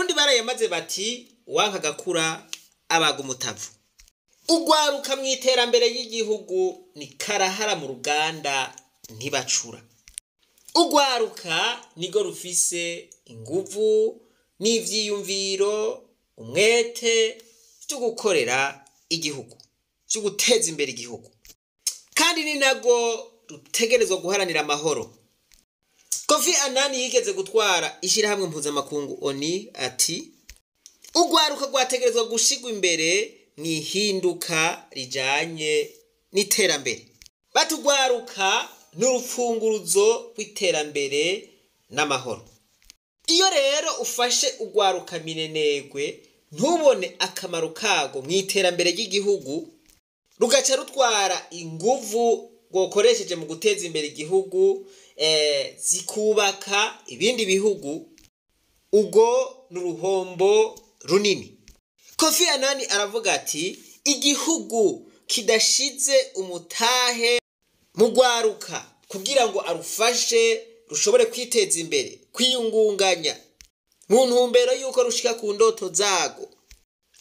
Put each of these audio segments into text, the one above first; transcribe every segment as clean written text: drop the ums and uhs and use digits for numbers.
Abarundi barayamaze bati uwanka gakura abaga umutavu. Ugwaruka mu iterambere ry'igihugu ni karahara mu ruganda ntibacura. Ugwaruka nigo rufise inguvu n'ivyiyumviro, umwete vyo gukorera igihugu, vyo guteza imbere igihugu, kandi ni nago rutegerezwa guharanira amahoro. Kofi Annan yigeze gutwara ishirahamwe mpuzamakungu ONU ati ugwaruka rwategerezwa gushigwa imbere mw'ihinduka rijanye n'iterambere. Batugwaruka n'urupfunguruzo rw'iterambere n'amahoro. Iyo rero ufashe ugwaruka minenegwe ntubone akamaro kago mw'iterambere ry'igihugu, rugaca rutwara inguvu rwokoresheje mu guteza imbere igihugu, zikubaka ibindi bihugu, ubwo n'uruhombo runini. Kofi Annan aravuga ati igihugu kidashize umutahe mu gwaruka kugira ngo arufashe rushobore kwiteza imbere, kwiyungunganya mu ntumbero yuko rushika ku ndoto zago,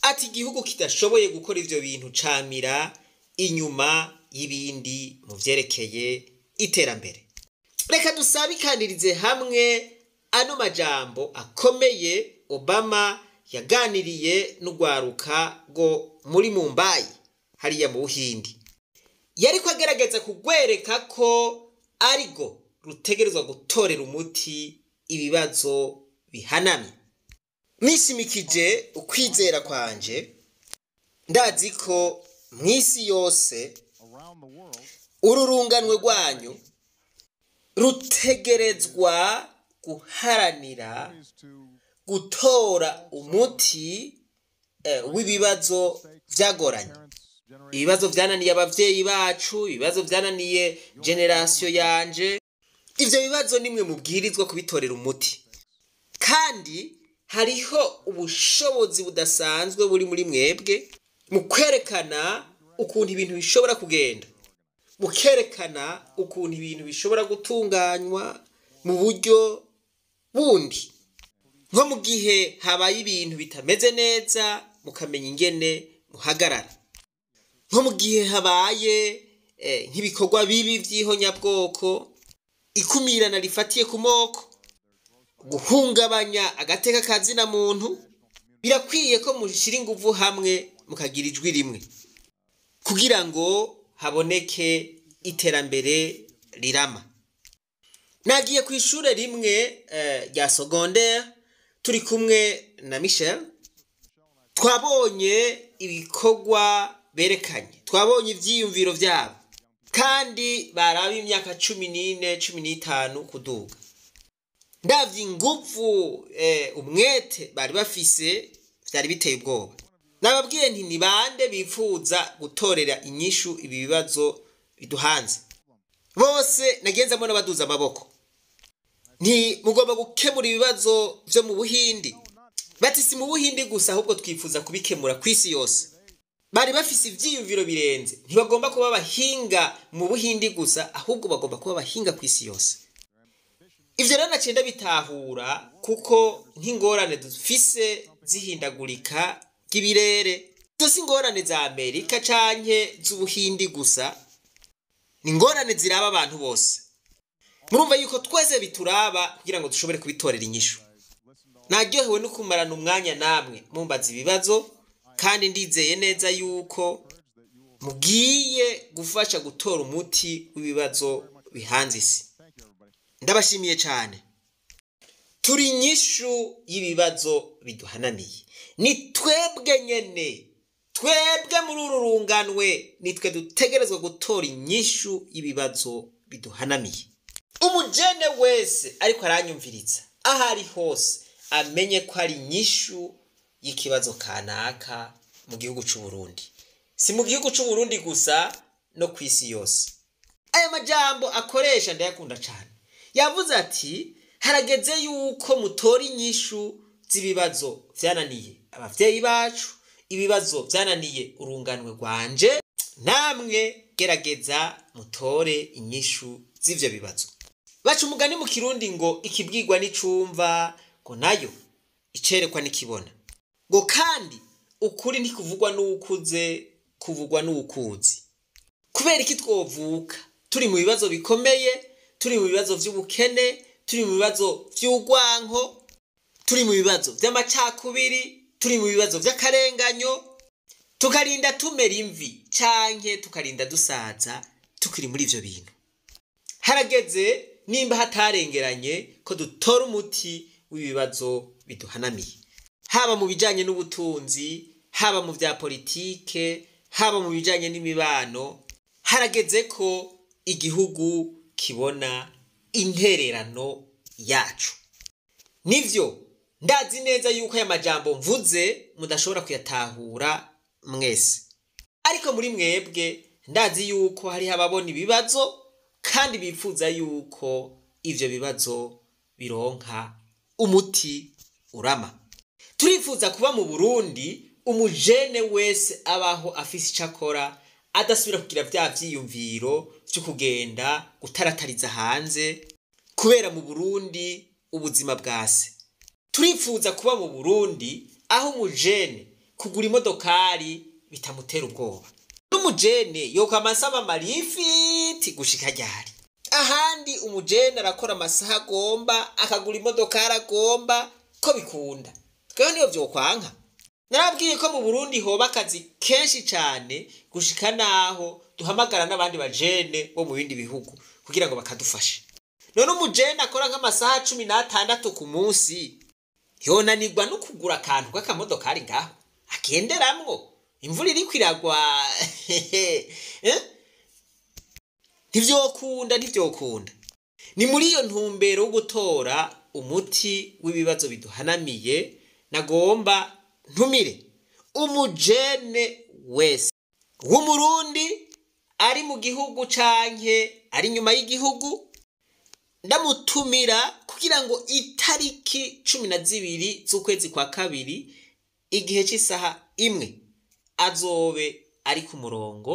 ati igihugu kidashoboye gukora ivyo bintu camira inyuma y'ibindi mu vyerekeye iterambere. Reka dusabikanirize hamwe ano majambo akomeye Obama yaganiriye n'ugwaruka rwo muri Mumbai hariya mu Buhindi. Yariko agerageza kugwereka ko arigo rutegerezwa gutorera umuti ibibazo bihanamye. Nishimikije ukwizera kwanje, ndazi ko mw'isi yose ururunganwe rwanyu rutegerezwa guharanira gutora umuti w'ibibazo vyagoranye, ibibazo vyananiye abavyeyi bacu, ibibazo vyananiye generasiyo yanje. Ivyo bibazo nimwe mubwirizwa kubitorera umuti, kandi hariho ubushobozi budasanzwe buri muri mwebwe mu kwerekana ukuntu ibintu bishobora kugenda, mu kwerekana ukuntu ibintu bishobora gutunganywa mu buryo bundi. Nko mu gihe habaye ibintu bitameze neza mukamenya ingene muhagarara, nko mu gihe habaye nk'ibikorwa bibi vy'ihonyabwoko, ikumirana rifatiye ku moko, guhungabanya agateka ka zina muntu, birakwiye ko mushira inguvu hamwe mukagira ijwi rimwe kugira ngo haboneke iterambere rirama. Nagiye ku ishure rimwe rya secondaire turi kumwe na Michel, twabonye ibikorwa berekanye, twabonye ivyiyumviro vyabo, kandi baraba imyaka 14, 15 kuduga. Ndavye inguvu, umwete bari bafise, vyari biteye ubwoba. Nababwiye nti ni bande bifuza gutorera inyishu ibi bibazo biduhanze? Bose nagenza mbona baduza amaboko. Nti mugomba gukemura ibibazo vyo mu Buhindi. Bati si mu Buhindi gusa, ahubwo twifuza kubikemura kw'isi yose. Bari bafise ivyiyumviro birenze, ntibagomba kuba abahinga mu Buhindi gusa, ahubwo bagomba kuba abahinga kw'isi yose. Ivyo rero naciye ndabitahura, kuko nk'ingorane dufise zihindagurika ry'ibirere, izo si ingorane za Amerika canke z'Ubuhindi gusa, ni ingorane ziraba abantu bose. Murumva yuko twese bituraba kugira ngo dushobore kubitorera inyishu. Naryohewe no kumarana umwanya namwe mumbaza ibibazo, kandi ndizeye neza yuko mugiye gufasha gutora umuti w'ibibazo bihanze isi. Ndabashimiye cyane. Turi inyishu y'ibibazo biduhananiye. Ni twebwe nyene, twebwe muri uru runganwe, nitwe dutegerezwa gutora inyishu y'ibibazo biduhanamiye. Umujene wese ariko aranyumviriza aho ari hose amenye ko ari inyishu y'ikibazo kanaka mu gihugu c'u Burundi. Si mu gihugu c'u Burundi gusa, no kw'isi yose. Aya majambo akoresha ndayakunda cyane. Yavuze ati harageze yuko mutora inyishu z'ibibazo vyananiye abavyeyi bacu, ibibazo vyananiye urunganwe rwanje, namwe gerageza mutore inyishu z'ivyo bibazo. Baca umugani mu Kirundi ngo ikibwirwa n'icumva, ngo nayo Icerekwa nikibona ngo kandi ukuri ntikuvugwa n'uwukuze, kuvugwa n'uwukuzi. Kubera iki twovuka turi mu bibazo bikomeye, turi mu bibazo vy'ubukene, turi mu bibazo vy'urwanko, turi mu bibazo vy'amacakubiri, turi mu bibazo vy'akarenganyo, tukarinda tumera imvi canke tukarinda dusaza tukiri muri ivyo bintu? Harageze, nimba hatarengeranye, ko dutora umuti w'ibibazo biduhanamiye, haba mu bijanye n'ubutunzi, haba mu vya politike, haba mu bijanye n'imibano. Harageze ko igihugu kibona intererano yacu. Nivyo, ndazi neza yuko aya majambo mvuze mudashobora kuyatahura mwese, ariko muri mwebwe ndazi yuko hariho ababona ibibazo kandi bifuza yuko ivyo bibazo bironka umuti urama. Turifuza kuba mu Burundi umujene wese abaho afise ico akora, adasubira kugira vya vyiyumviro vyo kugenda gutaratariza hanze kubera mu Burundi ubuzima bwase. Turifuza kuba mu Burundi aho umujene kugura imodokari bitamutera ubwoba. N'umujene yokwama asaba amarifiti gushika ryari? Ahandi umujene arakora amasaha agomba, akagura imodokari agomba, ko bikunda. Twebwe niyo vyokwanka. Narabwiye ko mu Burundi hoba akazi kenshi cane gushika naho duhamagara n'abandi bajene bo mu bindi bihugu kugira ngo bakadufashe. None umujene akora nk'amasaha 16 ku munsi yonanirwa no kugura akantu k'akamodokari ngaho agenderamwo imvura iriko iragwa? Ntivyokunda, ntivyokunda. Ni muri iyo ntumbero yo gutora umuti w'ibibazo biduhanamiye nagomba ntumire umujene wese w'Umurundi ari mu gihugu canke ari inyuma y'igihugu, ndamutumira kugira ngo itariki 12 z'ukwezi kwa kabiri igihe c'isaha 1 azobe ari ku murongo,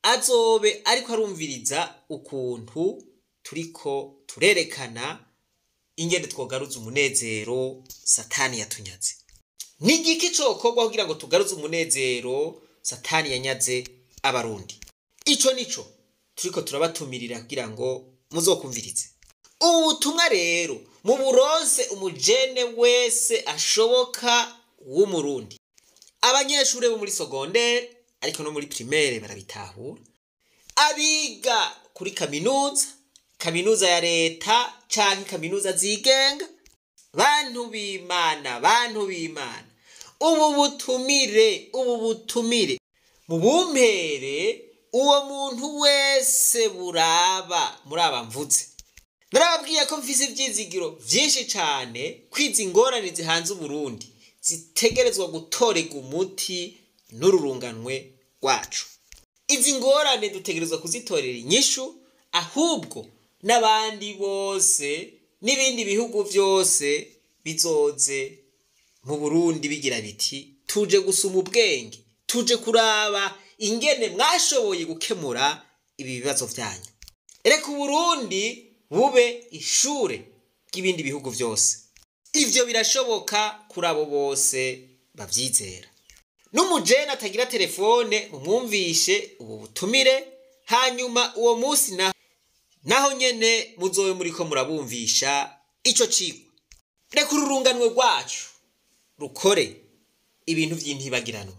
azobe ariko arumviriza ukuntu turiko turerekana ingene twogaruza umunezero Satani yatunyaze. Ni igiki cokorwa kugira ngo tugaruze umunezero Satani yanyaze Abarundi? Ico nico turiko turabatumirira kugira ngo muzokumvirize ubu butumwa. Rero mu buronse umujene wese ashoboka w'Umurundi, abanyeshure bo muri secondaire ariko no muri primaire barabitahura, abiga kuri kaminuza, kaminuza ya leta canke kaminuza zigenga. Bantu b'Imana, bantu b'Imana, ubu butumire, ubu butumire mubumpere uwo muntu wese buraba muri aba mvuze. Narababwiye ko mfise ivyizigiro vyinshi cane kwiza ingorane zihanze Uburundi zitegerezwa gutorerwa umuti n'ururunganwe rwacu. Izi ngorane dutegerezwa kuzitorera inyishu, ahubwo n'abandi bose n'ibindi bihugu vyose bizoze mu Burundi bigira biti: "Tuje gusuma ubwenge, tuje kuraba ingene mwashoboye gukemura ibi bibazo vyanyu." Reka Uburundi bube ishure ry'ibindi bihugu vyose. Ivyo birashoboka kuri abo bose bavyizera. N'umujene atagira telefone mumwumvishe ubu butumire, hanyuma uwo munsi naho nyene muzobe muriko murabumvisha ico cigwa. Reka ururunganwe rwacu rukore ibintu vy'intibagiranwa.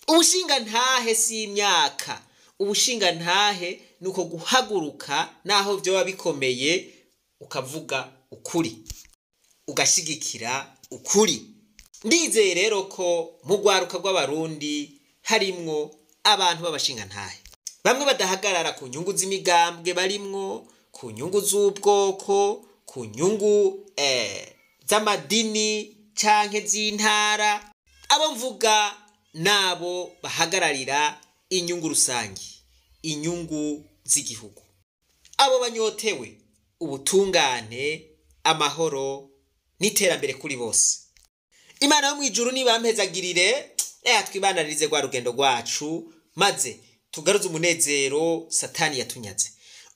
Ubushingantahe si imyaka, ubushingantahe ni uko guhaguruka naho vyoba bikomeye, ukavuga ukuri, ugashigikira ukuri. Ndizeye rero ko mu rwaruka rw'Abarundi harimwo abantu b'abashingantahe, bamwe badahagarara ku nyungu z'imigambwe barimwo, ku nyungu z'ubwoko, ku nyungu z'amadini canke z'intara. Abo mvuga nabo bahagararira inyungu rusangi, inyungu z'igihugu, abo banyotewe ubutungane, amahoro n'iterambere kuri bose. Imana yo mw'ijuru nibampezagirire. Reka twibandanirize rwa rugendo rwacu maze tugaruze umunezero Satani yatunyaze.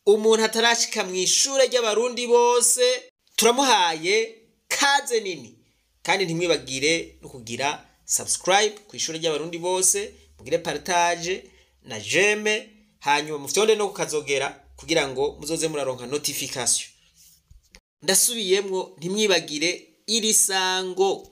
Umuntu atarashika mw'ishure ry'Abarundi bose turamuhaye kaze nini. Kandi ntimwibagire no kugira subscribe ku Ishuri ry'Abarundi bose, mugire partage na j'aime, hanyuma mufyonde no kukazogera kugira ngo muzoze muraronka notification. Ndasubiyemwo, ntimwibagire iri sango.